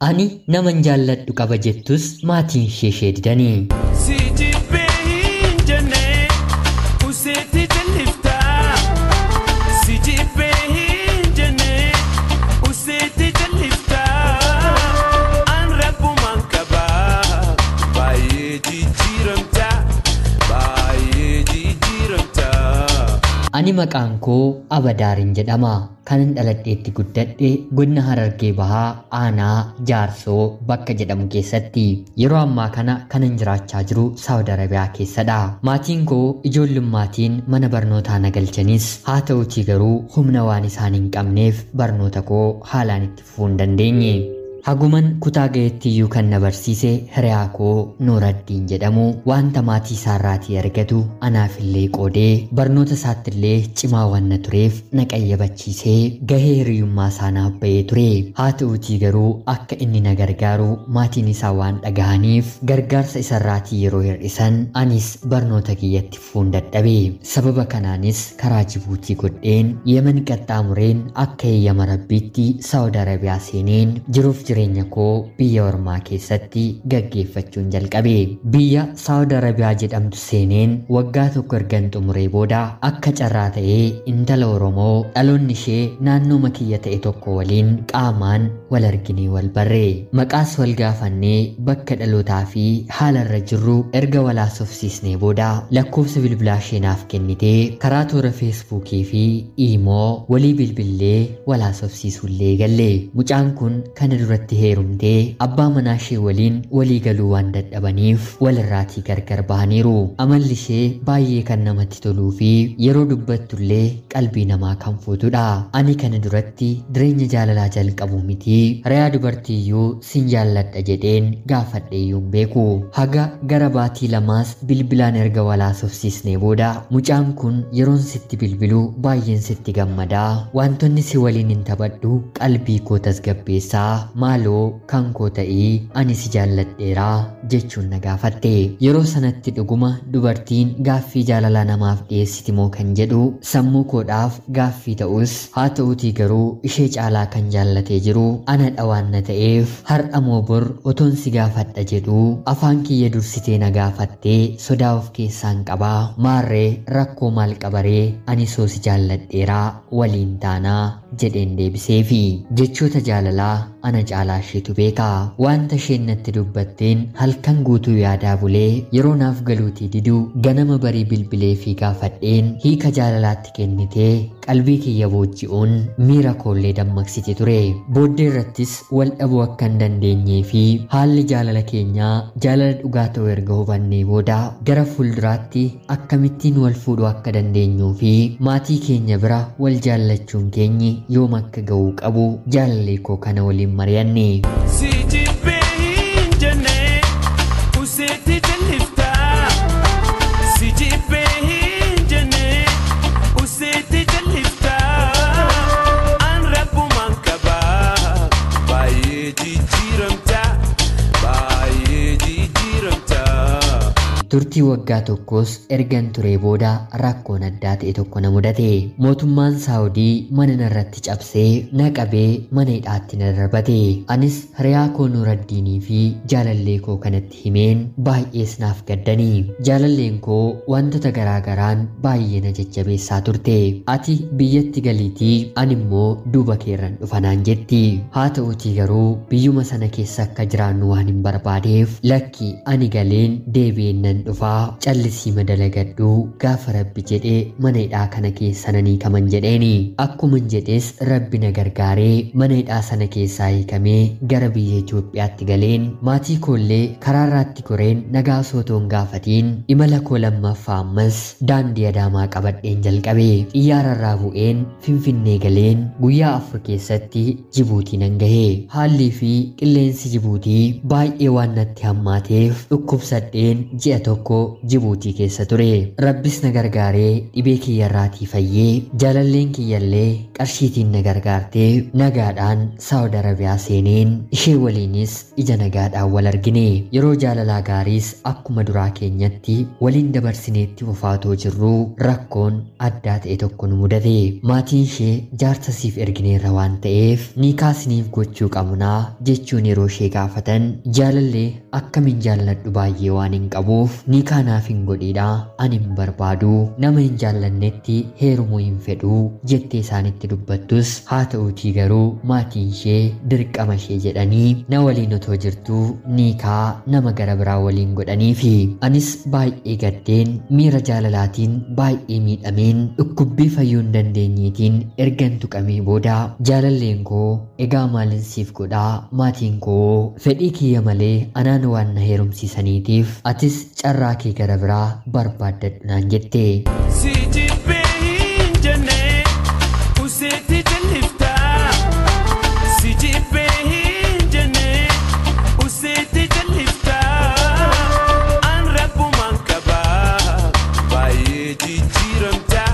Ani naman jaalladhu qaba jettus maatiin ishee ishee didanii. Si jibbee hin jenne useetti jalliftaa. Si jibbee hin jenne useetti jalliftaa. An rabbumaan qabaa baay'ee jijjiiramtaa baay'ee jijjiiramtaa. Ani maqaan koo Abadaarin jedhama. Kanan dhaladheetti guddadhe godina Harargee Bahaa Aanaa Jaarsoo bakka jedhamu keessatti. Yeroo ammaa kana kanan jiraachaa jiru Saawud Arabiyaa keessadha. Maatiin koo ijoollummaatiin mana barnootaa na galchanis haa ta'utii garuu humna waan isaan hin qabneef barnoota koo haalaan itti fufuu hin dandeenye. Haguman kutaa ga'eetti iyyuu kan na barsiise hiriyaa koo Nuuraddiin jedhamu wanta maatii isaarraatii argatu anaafillee qoodee barnoota isaattillee cimaa waan na tureef na qayyabachiisee gahee hiriyummaa isaa naaf ba'ee ture. Haa ta'utii garuu akka inni na gargaaru maatiin isaa waan dhagahaniif gargaarsa isarraatii yeroo hir'isan anis barnoota kiyyatti fufuun dadhabe. Sababa kanaanis karaa Jibuutii godheen Yemen qaxxaamureen akka eeyyama Rabbiitti Saawud Arabiyaa seeneen jiruuf jireenya koo biyya ormaa keessatti gaggeeffachuun jalqabe. Biyya Saawud Arabiyaa jedhamtu seeneen waggaa tokko ergan xumuree booda akka carraa ta'ee intala Oromoo dhaloonni ishee naannoo kiyya ta'e tokko waliin qaamaan wal arginee wal barre. Maqaas wal gaafannee bakka dhalootaa fi haala irra jirru erga wal haasofsiisnee booda lakkoofsa bilbilaa ishee naaf kennitee karaa toora Feesbuukii fi Iimoo walii bilbillee wal haasofsiisuullee galle. Mucaan kun kana duratti heerumtee abbaa manaa ishee waliin walii galuu waan dadhabaniif walirraatii gargar bahaniiru. Amalli ishee baay'ee kan namatti toluu fi yeroo dubbattullee qalbii namaa kan fuutudha. Ani kana duratti jireenya jaalalaa jalqabu miti hiriyaa dubartii iyyuu sin jaalladha jedheen gaafadhe iyyuu hin beeku. Haga gara baatii lamaas bilbilaan erga wal haasofsiisnee booda mucaan kun yeroon sitti bilbilu baay'een sitti gammadaa wantoonni si waliin hin taphadhu qalbii koo tasgabbeessaa maaloo kan koo ta'ii ani si jaalladheeraa jechuun na gaafatte. Yeroo sanatti dhuguma dubartiin gaaffii jaalalaa namaaf dhiyeessiti moo kan jedhu sammuu koodhaaf gaaffii ta'us haa ta'utii garuu ishee caalaa kan jaallatee jiru anadha waan na ta'eef har'a moo bor otoon si gaafadha jedhu afaan kiyya dursitee na gaafattee sodaa of keessaan qabaa maarree rakkoo maal qabaree ani soo si jaalladheeraa waliin taanaa jedheen deebiseefi jechoota jaalalaa ana caalaa isheetu beeka. Wanta isheen natti dubbatteen halkan guutuu yaadaa bulee yeroo naaf galuutii diduu ganama barii bilbilee fi gaafadheen hiika jaalalaatti kennitee qalbii kiyya booji'uun miira koollee dammaqsite ture. Booddee irrattis wal dhabuu akka hin dandeenyee fi haalli jaalala keenyaa jaalala dhugaa ta'uu erga hubannee booda gara fuulduraatti akkamittiin wal fuudhuu akka dandeenyuu fi maatii keenya bira wal jaallachuun keenyi yoom akka ga'uu qabu jaalallee koo kana waliin mari'anne. Si jibbee hin jenne useetti jalliftaa. Si jibbee hin jenne useetti jalliftaa. An rabbumaan qabaa baay'ee jijjiiramtaa baay'ee jijjiiramtaa. Turtii waggaa tokkos ergan turee booda rakkoon addaa ta'e tokko na mudate. Mootummaan Saawudii mana narratti cabsee na qabee mana hidhaatti na darbate. Anis hiriyaa koo Nuuraddiinii fi jaalallee koo kanatti himeen baay'ees naaf gaddanii. Jaalalleen koo wantoota garaagaraan baay'ee na jajjabeessaa turte. Ati biyyatti galiitii ani immoo duuba keerran dhufa naan jetti. Haa ta'uutii garuu biyyuma sana keessa akka jiraannu waan hin barbaadeef lakki ani galeen deebi'een nan dhufaa callisii madalagadhuu gaafa rabbi jedhee mana hidhaa kana keessa nan hiikaman jedheeni. Akkuman jedhes rabbi na gargaaree mana hidhaa sana keessaa hiikamee gara biyya Itoophiyaatti galeen maatii koollee karaarraatti koreen nagaa osoo hin gaafatiin imala koo lammaffaa ammas daandii Adaamaa qabadheen jalqabe. Xiyyaararraa bu'een Finfinnee galeen guyyaa 4 keessatti Jibuutii nan gahe. Haallii fi qilleensi Jibuutii baay'ee waan natti hammaateef dhukkubsadheen ji'a tokko Jibuutii keessa ture. Rabbis na gargaaree dhibee kiyyarraatii fayyee jaalalleen kiyyallee qarshiitiin na gargaartee nagaadhaan Saawud Arabiyaa seeneen ishee waliinis ija nagaadhaan wal argine. Yeroo jaalalaa gaariis akkuma duraa keenyatti waliin dabarsineetti fufaatoo jirruu rakkoon addaa ta'e tokko nu mudate. Maatiin ishee jaarsa siif ergineerra waan ta'eef niikaa isiniif gochuu qabnaa jechuun yeroo ishee gaafatan jaalallee akkamiin jaalladhu baay'ee waan hin qabuuf niikaa naaf hin godhiidha, ani hin barbaadu, nama hin jaallannetti heerumuu hin fedhuu jettee isaanitti dubbattus haa ta'uutii garuu maatiin ishee dirqama ishee jedhanii na waliin otoo jirtuu niikaa nama gara biraa waliin godhaniifi anis baay'ee gaddeen miira jaalalaatiin baay'ee miidhameen dhukkubbii fayyuu hin dandeenyeetiin ergan tuqamee booda jaalalleen koo egaa maalin siif godhaa, maatiin koo fedhii kiyya malee anaan waan na heerumsiisaniitiif atis carraa kee gara biraa barbaaddadhu naan jette. Si jibbee hin jenne useetti jalliftaa. Si jibbee hin jenne useetti jalliftaa. An rabbumaan qabaa baay'ee jijjiiramtaa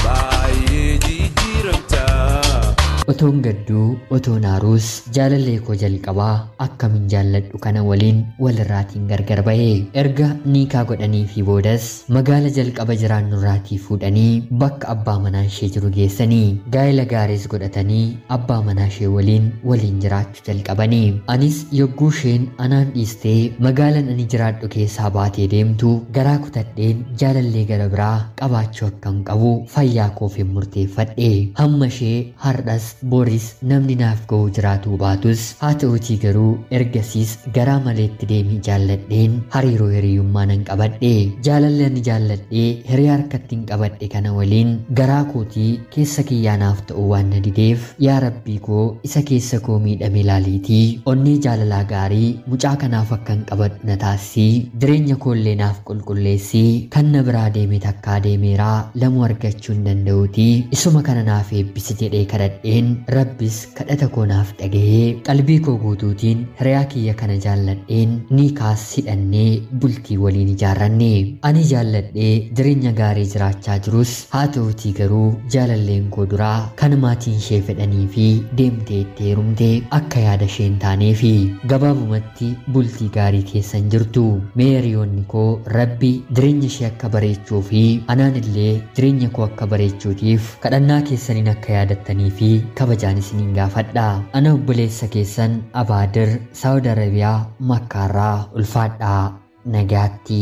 baay'ee jijjiiramtaa. Otoon gadduu otoon aaruus jaalallee koo jalqabaa akkamiin jaalladhu kana waliin walirraatiin gargar ba'e. Erga niikaa godhanii fi boodas magaala jalqaba jiraannurraatii fuudhanii bakka abbaa manaa ishee jiru geessanii gaa'ela gaariis godhatanii abbaa manaa ishee waliin jiraachuu jalqabanii. Anis yogguu isheen anaan dhiistee magaalan ani jiraadhu keessaa baatee deemtu garaa kutadheen jaalallee gara biraa qabaachuu akkan qabu fayyaa koof hin murteeffadhe. Hamma ishee har'as boris namni naaf ga'u jiraatuu baatus haa ta'uutii garuu ergasiis garaa maleetti deemee jaalladheen hariiroo hiriyyummaa nan qabadhe. Jaalalli ani jaalladhee hiriyaa harkatti hin qabadhe kana waliin garaa kootii keessa kiyyaa naaf ta'uu waan na dideef yaa rabbii koo isa keessa koo miidhame ilaaliitii onnee jaalalaa gaarii mucaa kanaaf akkan qabadhu na taasisii, jireenya koollee naaf qulqulleessii, kan na biraa deeme takkaa deemeeraa lamuu argachuu hin danda'uutii isuma kana naaf eebbisi jedhee kadhadheen Rabbis kadhata koo naaf dhagahee qalbii koo guutuutiin hiriyaa kiyya kana jaalladheen niikaas hidhannee bultii waliin ijaarranne. Ani jaalladhee jireenya gaarii jiraachaa jirus haa ta'uutii garuu jaalalleen koo duraa kan maatiin ishee fedhanii fi deemtee itti heerumte akka yaada ishee hin taaneefi gabaabumatti bultii gaarii keessa hin jirtu. Mee hiriyoonni koo Rabbi jireenya ishee akka bareechuu fi anaan illee jireenya koo akka bareechuutiif kadhannaa keessaniin akka yaadattanii fi kabajaan isiniin gaafadha. Ana obboleessa keessan Abaadir Saawud Arabiyaa Makkaarraa ulfaadhaa. Nagaatti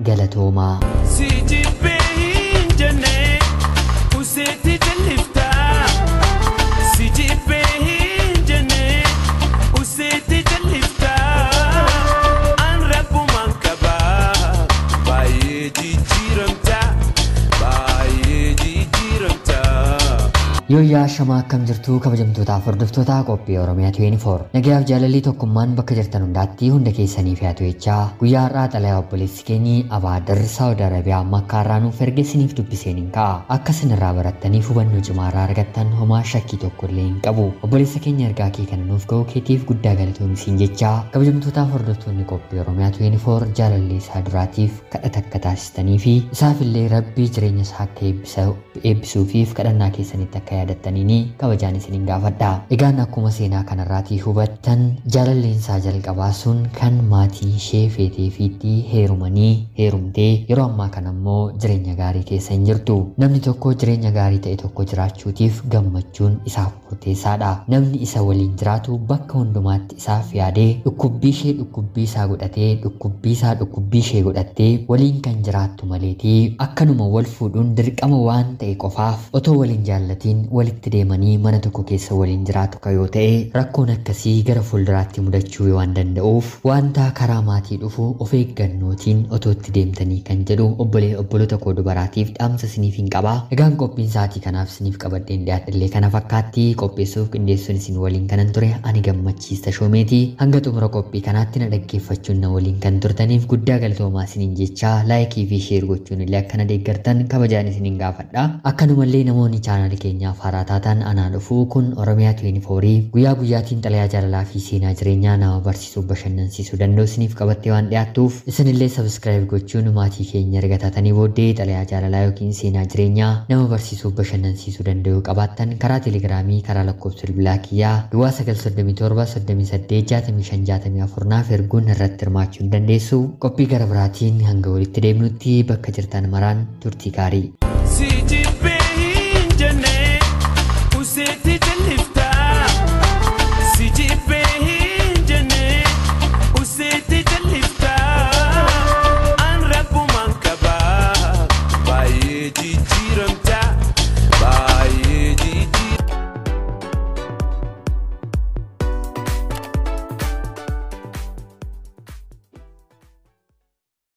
galatoomaa. Si jibbee hin jenne useetti jalliftaa. Si jibbee hin jenne useetti jalliftaa. An rabbumaan qabaa baay'ee jijjiiramtaa baay'ee jijjiiramtaa. Yooyyaa shamaa akkam jirtuu kabajamtootaaf hordoftoota qophii Oromiyaa 24. Nagayaaf jaalalli tokkummaan bakka jirtan hundaatti hunda keessaniif haa ta'u jechaa guyyaa har'aa xalayaa obboleessi keenyi Abaadir Saawud Arabiyaa Makkaarraa nuuf erge isiniif dubbiseen hin ka'a. Akka isinirraa barattaniif hubannoo cimaarraa argattan homaa shakkii tokko illee hin qabu. Obboleessa keenya ergaa kee kana nuuf ga'uu keetiif guddaa galatoomi siin jechaa kabajamtootaaf hordoftoonni qophii Oromiyaa 24 jaalallee isaa duraatiif kadhata akka taasistanii fi isaafillee Rabbii jireenya isaa akka eebbisuufiif kadhannaa keessanitti akka yaadattaniini kabajaan isiniin gaafadha. Egaan akkuma seenaa kanarraatii hubattan jaalalleen isaa jalqabaa sun kan maatiin ishee feetee fiitti heerumanii heerumtee yeroo ammaa kana immoo jireenya gaarii keessa hin jirtu. Namni tokko jireenya gaarii ta'e tokko jiraachuutiif gammachuun isaaf murteessaadha. Namni isa waliin jiraatu bakka hundumaatti isaaf yaadee dhukkubbii ishee dhukkubbii isaa godhatee dhukkubbii isaa dhukkubbii ishee godhattee waliin kan jiraattu maleetii akkanuma wal fuudhuun dirqama waan ta'e qofaaf otoo waliin jaallatiin walitti deemanii mana tokko keessa waliin jiraatu ka yoo ta'e rakkoon akkasii gara fuulduraatti mudachuu waan danda'uuf wanta karaa maatii dhufu of eeggannootiin otoo itti deemtanii kan jedhu obboloota koo dubaraatiif dhaamsa isiniif hin qaba. Egaan qophiin sa'aatii kanaaf isiniif qabadheen dhiyaadhillee kana fakkaatti qopheessuuf qindeessuun isin waliin kanan ture ani Gammachiis Tashoomeeti. Hanga xumura qophii kanaatti na dhaggeeffachuun na waliin kan turtaniif guddaa galatoomaa isiniin jechaa laayikii fi sheer gochuun illee akkana deeggartan kabajaan isiniin gaafadha. Akkanumallee namoonni chaanaalii keenyaaf haaraa taatan anaa dhufuu. Kun Oromiyaa 24 guyyaa guyyaatiin xalayaa jaalalaa fi seenaa jireenyaa nama barsiisuu bashannansiisuu danda'u isiniif qabattee waan dhiyaattuuf isinillee subscribe gochuun maatii keenya erga taatanii booddee xalayaa jaalalaa yookiin seenaa jireenyaa nama barsiisuu bashannansiisuu danda'u qabaattan karaa telegiraamii karaa lakkoofsa bilbilaa kiyyaa duwwaa 937 38 65 64 naaf erguun irratti hirmaachuu ni dandeessu. Qophii gara biraatiin hanga walitti deemnutti bakka jirtan maraan turtii gaarii. Si jibbee.